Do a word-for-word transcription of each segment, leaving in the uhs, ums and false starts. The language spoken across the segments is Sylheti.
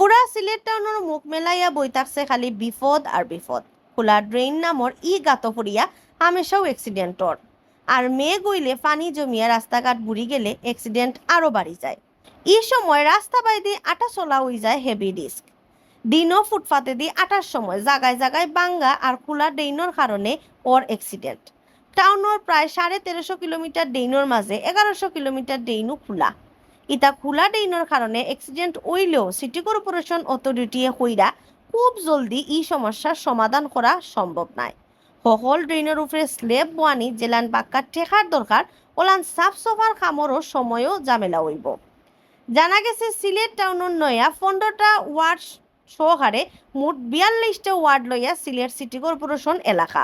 পুরা সিলেট টাউনর মুখ মেলাইয়া বই থাকছে খালি বিপদ আর বিপদ। খোলা ড্রেন নামর ই গাতো পড়িয়া হামেশাউ অ্যাক্সিডেন্ট অর। আর মেঘ অইলে পানি জমিয়া রাস্তাঘাট বুড়ি গেলে অ্যাক্সিডেন্ট আরো বাড়ি যায়। ই সময় রাস্তা বাইদি আটা চলা অই যায় হেভি রিস্ক। দিনও ফুটপাতেদি আটার সময় জাগায় জাগায় ভাঙ্গা আর খোলা ড্রেনর কারণে অর অ্যাক্সিডেন্ট। টাউনর প্রায় সাড়ে তেরোশো কিলোমিটার ড্রেনর মাঝে এগারোশো কিলোমিটার ড্রেনও খোলা। ইতা খোলা ড্রেনর কারণে অ্যাক্সিডেন্ট অইলেও সিটি কর্পোরেশন অথরিটিয়ে কইরা খুব জলদি ই সমস্যার সমাধান করা সম্ভব নায়। হকল ড্রেনর উপরে স্ল্যাব বওয়ানি যেলান বাক্কা টেকার দরকার, ওলান সাফ সফার কামরও সময়ও ঝামেলা অইবো। জানা গেছে সিলেট টাউনর নয়া পনেরোটা ওয়ার্ড সহকারে মোট বিয়াল্লিশটা ওয়ার্ড লইয়া সিলেট সিটি কর্পোরেশন এলাকা।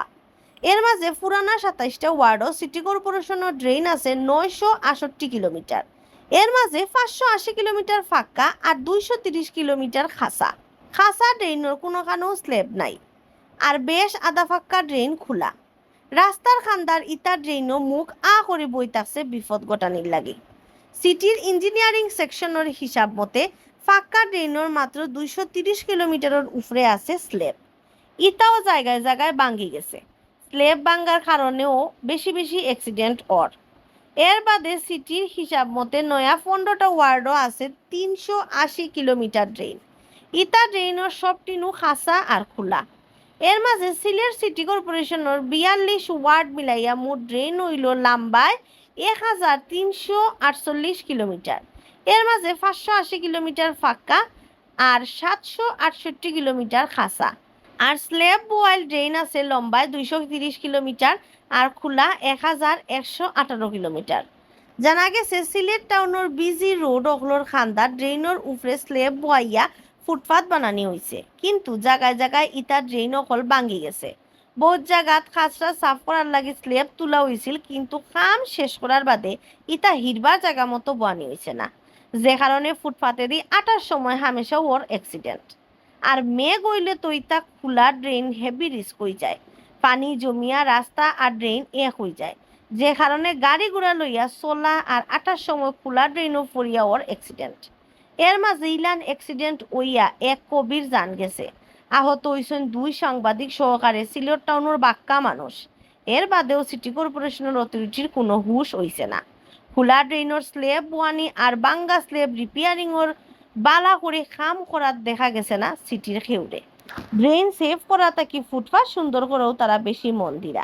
এর মাঝে পুরানা সাতাইশটা ওয়ার্ডও সিটি কর্পোরেশনর ড্রেন আছে নয়শো আষট্টি কিলোমিটার। এর মাঝে পাঁচশো আশি কিলোমিটার ফাক্কা আর দুইশো তিরিশ কিলোমিটার খাসা। খাসা ড্রেনর কুনোখানোউ স্ল্যাব নাই, আর বেশ আধা ফাক্কা ড্রেন খোলা। রাস্তার কান্দার ইতা ড্রেনও মুখ আ করি বই থাকছে বিপদ ঘটানির লাগি। সিটির ইঞ্জিনিয়ারিং সেকশনর হিসাব মতে ফাক্কা ড্রেনর মাত্র দুইশো তিরিশ কিলোমিটারর উপরে আছে স্ল্যাব। ইতাও জাগায় জাগায় ভাঙ্গি গেছে। স্ল্যাব ভাঙ্গার কারণেও বেশি বেশি অ্যাক্সিডেন্ট অর। এর বাদে সিটির হিসাব মতে নয়া পনেরোটা ওয়ার্ডও আছে তিনশো আশি কিলোমিটার ড্রেন। ইতা ড্রেনর সবটিনু খাসা আর খোলা। এর মাঝে সিলেট সিটি কর্পোরেশনর বিয়াল্লিশ ওয়ার্ড মিলাইয়া মোট ড্রেন অইলো লাম্বায় এক হাজার তিনশো আটচল্লিশ কিলোমিটার। এর মাঝে পাঁচশো আশি কিলোমিটার ফাক্কা আর সাতশো আটষট্টি কিলোমিটার খাসা। আর স্ল্যাব বওয়াইল ড্রেন আছে লম্বায় দুইশো তিরিশ কিলোমিটার আর খোলা এক হাজার একশো আঠারো কিলোমিটার। জানা গেছে সিলেট টাউনর বিজি রোড অকলর কান্দার ড্রেনর উপরে স্ল্যাব বওয়াইয়া ফুটপাত বানানি অইছে, কিন্তু জাগায় জাগায় ইতা ড্রেন অকল ভাঙ্গি গেছে। বউত জাগাত খাসরা সাফ করার লাগি স্ল্যাব তুলা অইছিল, কিন্তু কাম শেষ করার বাদে ইতা হিরবার জাগা মতো বওয়ানি অইছে না, যে কারণে ফুটপাতেদি আটার সময় হামেশা অর অ্যাক্সিডেন্ট। আর মেঘ অইলে তো ইতা খোলা ড্রেন হেভি রিস্ক অই যায়। পানি জমিয়া রাস্তা আর ড্রেন এক অই যায়, যে কারণে গাড়ি ঘোড়া লইয়া চলা আর আটার সময় খোলা ড্রেনও পড়িয়া অর অ্যাক্সিডেন্ট। এর মাঝে ইলান অ্যাক্সিডেন্ট অইয়া এক কবির জান গেছে। আহত অইছইন দুই সাংবাদিক সহকারে সিলেট টাউনর বাক্কা মানুষ। এর বাদেও সিটি কর্পোরেশনর অথরিটির কুনো হুশ অইছে না। খোলা ড্রেনর স্ল্যাব বওয়ানি আর ভাঙ্গা স্ল্যাব রিপেয়ারিংর বালা করি কাম করাত দেখা গেছে না সিটির কেউরে। ড্রেন সেভ করা থাকি ফুটপাত সুন্দর করাও তারা বেশি মন দিরা।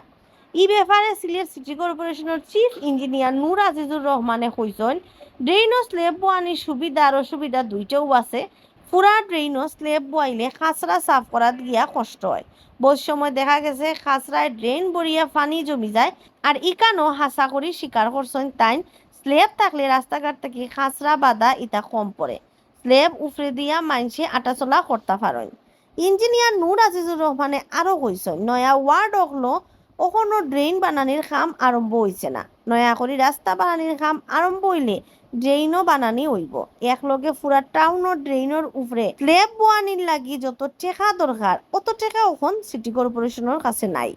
ই ব্যাপারে সিলেট সিটি কর্পোরেশনর চিফ ইঞ্জিনিয়ার নূর আজিজুর রহমানে কইছইন, ড্রেনও স্ল্যাব বওয়ানির সুবিধা আর অসুবিধা দুইটাউ আছে। পুরা ড্রেনও স্ল্যাব বওয়াইলে খাসরা সাফ করাত গিয়া কষ্ট অয়। বউত সময় দেখা গেছে খাসরায় ড্রেন ভরিয়া পানি জমি যায়, আর ইখানও হাছা করি স্বীকার করছইন তাইন, স্ল্যাব থাকলে রাস্তাঘাট থাকি খাসরা বাদা ইতা কম পড়ে। স্ল্যাব উফরে দিয়া মাইনষে আটাচলা করতা পারইন। ইঞ্জিনিয়ার নূর আজিজুর রহমানে আরও কইছইন, নয়া ওয়ার্ড অকলো অখনো ড্রেন বানানির কাম আরম্ভ অইছে না। নয়া করি রাস্তা বানানির কাম আরম্ভ অইলে ড্রেনও বানানি অইবো। একলগে পুরা টাউনর ড্রেনর উপরে স্ল্যাব বওয়ানির লাগি যত টেকা দরকার, অত টেকা অখন সিটি কর্পোরেশনর কাছে নাই।